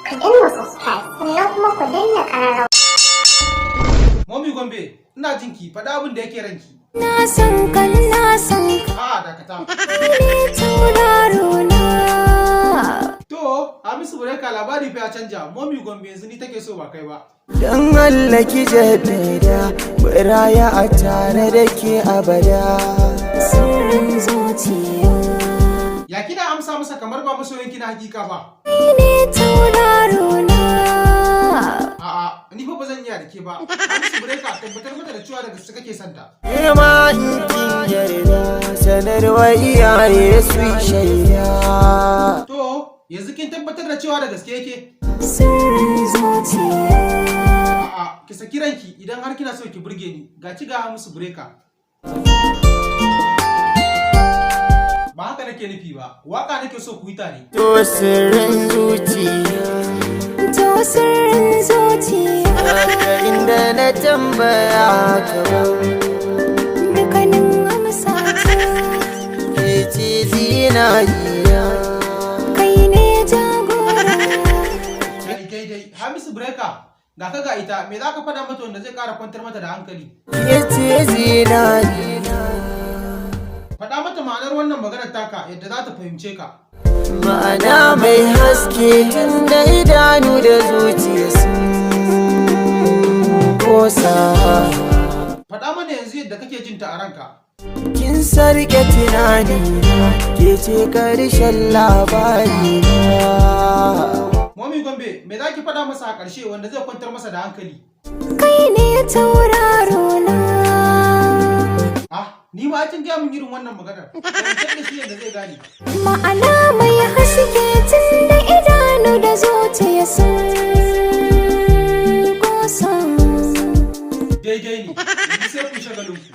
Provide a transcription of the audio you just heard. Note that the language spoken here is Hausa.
Ku danna subscribe, sannan kuma ku danna ƙararrawa. Momi Gombe, ina jinki, faɗa abin da yake ranki. Na san ka, na san ka. A'a, dakata. Ne tauraro na. To, Hamisu Breaker, labari fa ya canja. Momi Gombe yanzu ni take so, ba kai ba. Dan Allah ki jaddada, mu raya a tare da ke abada. Sirrin zuciya. Ya kina amsa masa kamar ba masoyinki na hakika ba? Kai ne tauraro na. A'a, ni fa ba zan iya da ke ba. Hamisu Breaker, tabbatar mata da cewa da gaske kake santa. Ke ma in kin yarda, sanarwa iyaye su yi shaida. To, yanzu kin tabbatar da cewa da gaske yake? Sirrin zuciya. A'a, ki saki ranki idan har kina so ki burge ni. Ga ki ga Hamisu Breaker. Ba haka nake nufi ba. Waka nake so ku yi tare. To sirrin zuciya. To sirrin zuciya. Daga inda na tambaya ka ba. Dukkanin amsa ta. Ke ce zinariya. Kai ne jagora. Kai daidai. Hamisu Breaker, ga ka ga ita, me za ka faɗa mata wanda zai ƙara kwantar mata da hankali? Ke ce zinariya. Faɗa mata ma'anar wannan maganar taka yadda za ta fahimce ka. Ma'ana mai haske, tun da idanu da zuciya sun kosa. Faɗa mana yanzu yadda kake jin ta a ranka. Kin sarke tunani na, ke ce karshen labari na. Momi Gombe, me za ki faɗa masa a ƙarshe wanda zai kwantar masa da hankali? Kai ne tauraro na. Ah, ni ma kin gaya min irin wannan maganar. Fahimtar da shi yadda zai gane. Ma'ana mai haske, tun da idanu da zuciya sun kosa. Daidai ne, yanzu sai ku shagalinku.